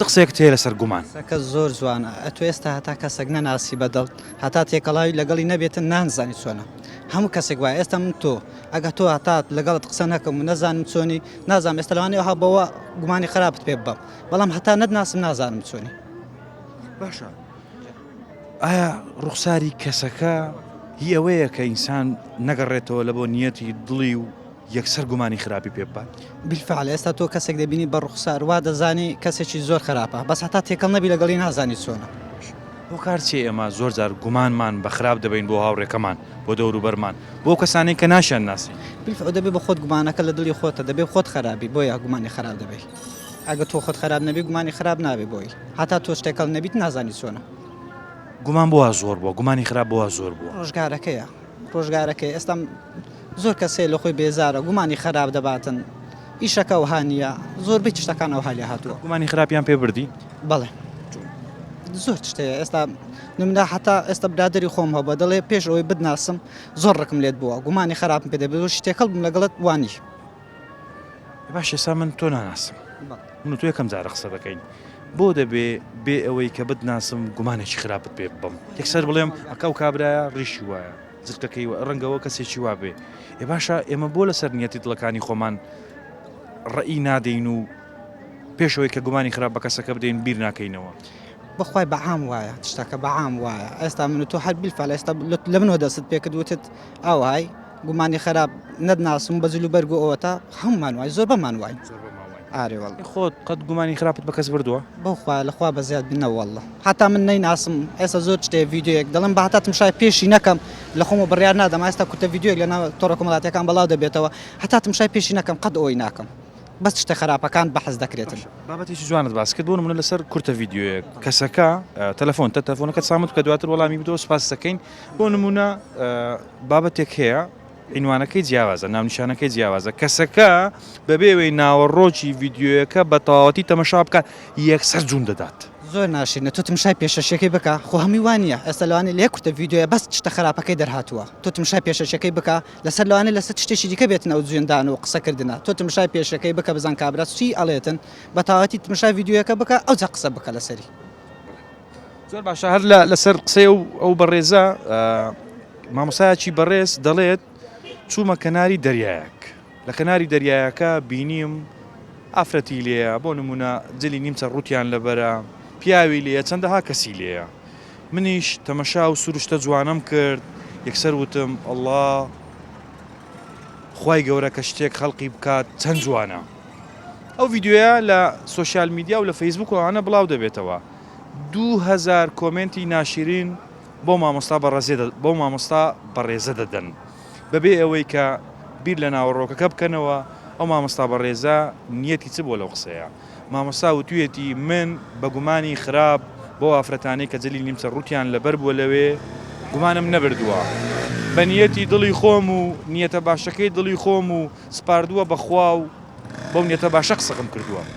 قسەیەکت هەیە لەسەر گومان؟ قسەکە زۆر جوانە ئەتۆ ئێستا هەتا کەسەک نەناسی بە دڵ هەتا تێکەڵاوی لەگەڵی نەبێتن نانزانی چۆنە هەموو کەسێک وایە ئێستا من تۆ ئەگە تۆ هەتا لەگەڵت قسە نەکەم و نەزانم چۆنی نازانم ئێستا لەوانەیە ئەوها بەوە گومانی خراپت پێ ببەم بەڵام هەتا نەتناسم نازانم چۆنی. باشە ئایا ڕوخساری کەسەکە هی ئەوەیە کە ئینسان نەگەڕێتەوە لە بۆ نیەتی دڵی و یەکسەر گومانی خراپی پێ ببات؟ بالفعل ئێستا تۆ کەسێک دەبینی بە ڕوخسار وا دەزانی کەسێکی زۆر خراپە بەس هەتا تێکەڵ نەبی لەگەڵی نازانی چۆنە. هۆکار چیە ئێمە زۆر جار گومانمان بە خراپ دەبەین بۆ هاوڕێکەمان بۆ دەوروبەرمان بۆ ئەو کەسانەی کە ناشیان ناسین؟ بالفعل دەبێ بە خۆت گومانەکە لە دڵی خۆتە دەبێ خۆت خراپی بۆیە گومانی خراپ دەبەی ئەگە تۆ خۆت خراپ نەبی گومانی خراپ نابێ بۆی هەتا تۆش تێکەڵ نەبیت نازانی چۆنە. گومان بۆ وا زۆر بووە گومانی خراپ بۆ وا زۆر بووە؟ ڕۆژگارەکەیە ڕۆژگارەکەی ئێستا زۆر کەس هەیە لە خۆی بێزارە گومانی خەراپ دەباتن ئیشەکە ئەوها نییە زۆربەی تشتەکان ئەوها لێ هاتووە. گومانی خراپیان پێ بردی؟ بەڵێ زۆر تشت هەیە ئێستا نمونە هەتا ئێستا برادەری خۆم هەبووە دەڵێ پێش ئەوەی بتناسم زۆر ڕقم لێت بووە گومانی خراپم پێ دەبێت زۆر شتێکەڵ بووم لەگەڵت وانی. باش ئێستا من تۆ ناناسم من و تۆ یەکەم جارە قسە دەکەین بۆ دەبێ بێ ئەوەی کە بتناسم گومانێکی خراپت پێ ببەم یەکسەر بڵێم ئەکە و کابرایە ڕیشی وایە زرکەکەی وە ڕەنگەوە کەسێکی وا بێ ئێ باشە ئێمە بۆ لەسەر نیەتی دڵەکانی خۆمان ڕئی نادەین و پێشەوەی کە گومانی خراپ بە کەسەکە بدەین بیر ناکەینەوە. بەخوای بەعام وایە شتەکە بەعام وایە ئێستا من و تۆ هەر بیلفعل ئێستا لە منەوە دەستت پێکرد وتت ئاوهای گومانی خراپ نەتناسم بە جل و بەرگ و ئەوەتا هەموومان وای زۆربەمان واین ئارێ واللە. خۆت قەت گومانی خراپت بە کەس بردووە؟ بەو خوایە لە خوا بەزیاد بی نەوەڵڵە هەتا من نەیناسم ئێستا زۆر شتێ ڤیدیۆیەک دەڵێم با هەتا تمشای پێشی نەکەم لە خۆمەوە بڕیار نادەم ئێستا کورتە ڤیدیۆیەک لە ناو تۆڕە کۆمەڵاتیەکان بەڵاو دەبێتەوە هەتا تمشای پێشی نەکەم قەت ئەوەی ناکەم بەس شتە خراپەکان بەحس دەکرێتن. بابەتێکی جوانت باس کرد بۆ نمونە لەسەر کورتە ڤیدیۆیەک کەسەکە تەلەفۆن تە تەلەفۆنەکەت سامت بکە دواتر وەڵامی بدەوە سوپاست دەکەین بۆ نمونە بابەتێک هەیە عینوانەکەی جیاوازە ناونیشانەکەی جیاوازە کەسەکە بەبێ ئەوەی ناوەڕۆکی ڤیدیۆیەکە بە تەواوەتی تەمەشا بکات یەکسەر جوون دەدات. زۆر ناشرینە تۆ تمشای پێشەشیەکەی بکە خۆ هەمووی وا نیە ئێستا لەوانەیە لە یەک کورتە ڤیدیۆیە بەس شتە خراپەکەی دەرهاتووە تۆ تمشای پێشەشیەکەی بکە لەسەر لەوانەیە لەسەر شتێکی دیکە بێتن ئەو جوێندان و قسەکردنە تۆ تمشای پێشەکەی بکە بزان کابرا چی ئەڵێتن بە تەواوەتی تمشای ڤیدیۆیەکە بکە ئەوجا قسە بکە لەسەری. زۆر باشە هەر لە لەسەر قسەی ئەو ئەو بەڕێزە مامۆسایەکی بەڕێز دەڵێت چوومە کەناری دەریایەک لە کەناری دەریایەکە بینیم ئافرەتی لێیە بۆ نمونە جلی نیمچە ڕوتیان لەبەرە پیاوی لێیە چەندەها کەسی لێیە منیش تەمەشا و سروشتە جوانەم کرد یەکسەر وتم ئەڵا خوای گەورە کە شتێک خەڵقی بکات چەند جوانە ئەو ڤیدیۆیە لە سۆشیال میدیا و لە فەیسبوک و ئەوانە بڵاو دەبێتەوە 2000 کۆمێنتی ناشرین بۆ مامۆستا بەڕێزێ بۆ مامۆستا بەڕێزە دەدەن بەبێ ئەوەی کە بیر لە ناوەڕۆکەکە بکەنەوە ئەو مامۆستا بەڕێزە نیەتی چ بووە لەو قسەیە مامۆستا وتویەتی من بە گومانی خراپ بەو ئافرەتانەی کە جلی نیمچە ڕووتیان لەبەر بووە لەوێ گومانم نەبردووە بە نیەتی دڵی خۆم و نیەتە باشەکەی دڵی خۆم و سپاردووە بە خوا و بەو نیەتە باشە قسەکەم کردووە.